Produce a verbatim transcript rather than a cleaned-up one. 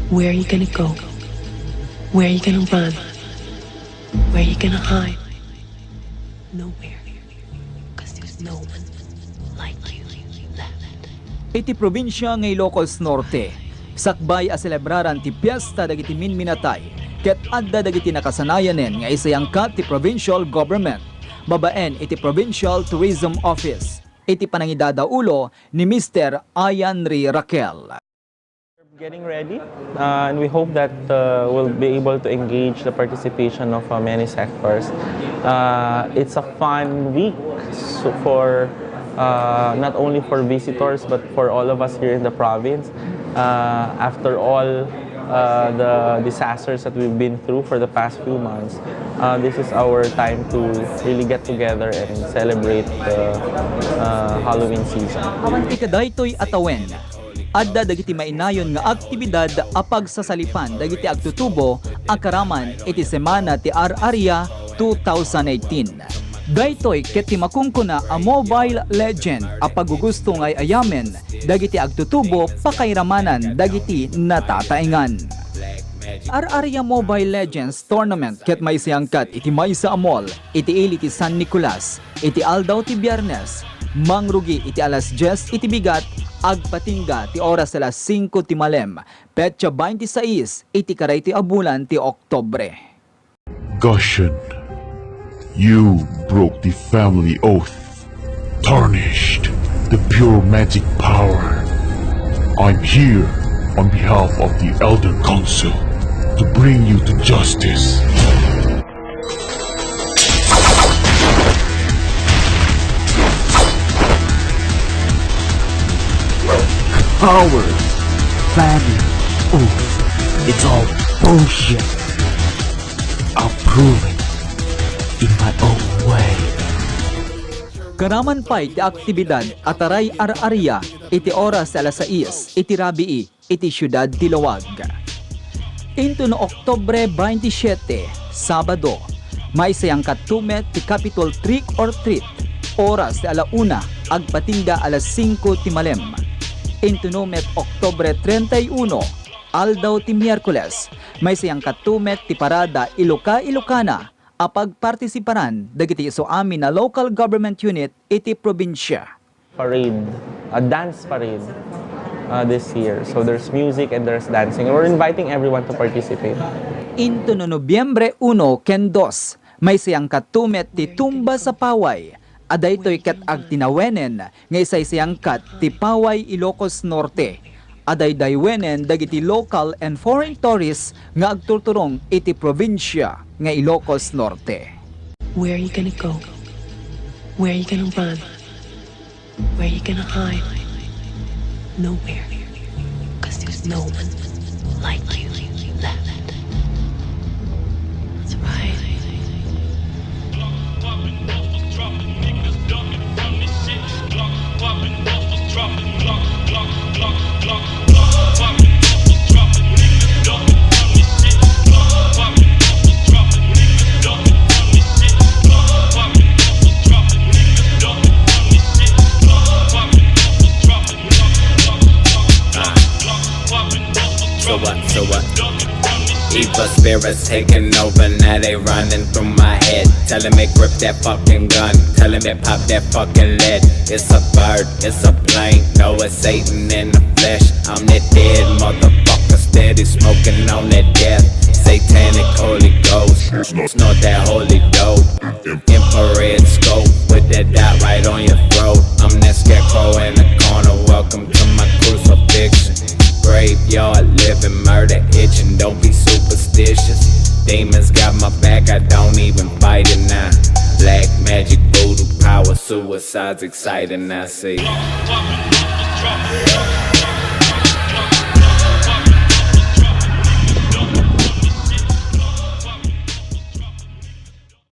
Where are you gonna go? Where are you gonna run? Where are you gonna hide? Nowhere. 'Cause there's no one like you left. Iti probinsya nga Ilocos Norte, sakbay a selebraran ti piesta dagiti minminatay, ket adda dagiti nakasanayanen nga isayangkat ti provincial government, babaen iti Provincial Tourism Office, iti panangidadaulo ni Mister Ayan Ri Raquel. Getting ready, uh, and we hope that, uh, we'll be able to engage the participation of, uh, many sectors. Uh, it's a fun week, so for, uh, not only for visitors but for all of us here in the province. Uh, after all, uh, the disasters that we've been through for the past few months, uh, this is our time to really get together and celebrate the, uh, Halloween season. Iti daytoy a tawen, adda dagiti mainayon nga aktibidad a pagsasalipan dagiti agtutubo a karaman iti Semana ti Ar-aria two thousand eighteen. Daytoy ket ti makunkuna a Mobile Legend a paggugusto nga ay-ayamen dagiti agtutubo pakairamanan dagiti natataengan. Ar-aria Mobile Legends Tournament ket maisayangkat iti maysa a mall iti ili ti San Nicolas iti aldaw ti Biyernes, mangrugi iti alas dies iti bigat, agpatingga ti oras alas singko ti malem, petsa baintisais iti karaytoy a bulan ti Oktubre. Gushen, you broke the family oath, tarnished the pure magic power. I'm here on behalf of the Elder Council to bring you to justice. Coward! Family oath! It's all bullshit! I'll prove it in my own way. Karaman pay ti aktibidad a taray ar-aria iti oras ti alas sais iti rabii iti siudad ti Laoag. Intono Oktubre baintisiyete, Sabado, maisayangkatto met ti Capitol Trick or Treat, oras ti ala una agpatingga alas singko ti malem. Intono met Oktubre treinta y uno, aldaw ti Miyerkules, maisayangkatto met ti parada Iloka-Ilokana a pagpartisiparan dagiti isuamin a local government unit iti probinsia. Parade, a dance parade, uh, this year. So there's music and there's dancing. And we're inviting everyone to participate. Intono Nobyembre uno ken dos, maisayangkatto met ti Tumba sa Paway, a daytoy ket agtinawenen nga isaysayangkat ti Paway Ilocos Norte, a daydaywenen dagiti local and foreign tourists nga agturturong iti probinsia nga Ilocos Norte. Where are you gonna go? Where are you gonna run? Where are you gonna hide? Nowhere. 'Cause there's no one like you left. That's right. So what, so what? Evil spirits taking over, now they running through my head. Telling me grip that fucking gun, telling me pop that fucking lead. It's a bird, it's a plane, no, it's Satan in the flesh. I'm that dead motherfucker, steady smoking on that death. Satanic Holy Ghost, snort that holy dope. Infrared scope with that dot right on your throat. I'm that scarecrow in the corner, welcome to my crucifixion. Graveyard living, murder itching, don't be superstitious. Demons got my back, I don't even fight it now. Black magic, voodoo power, suicide's exciting, I see.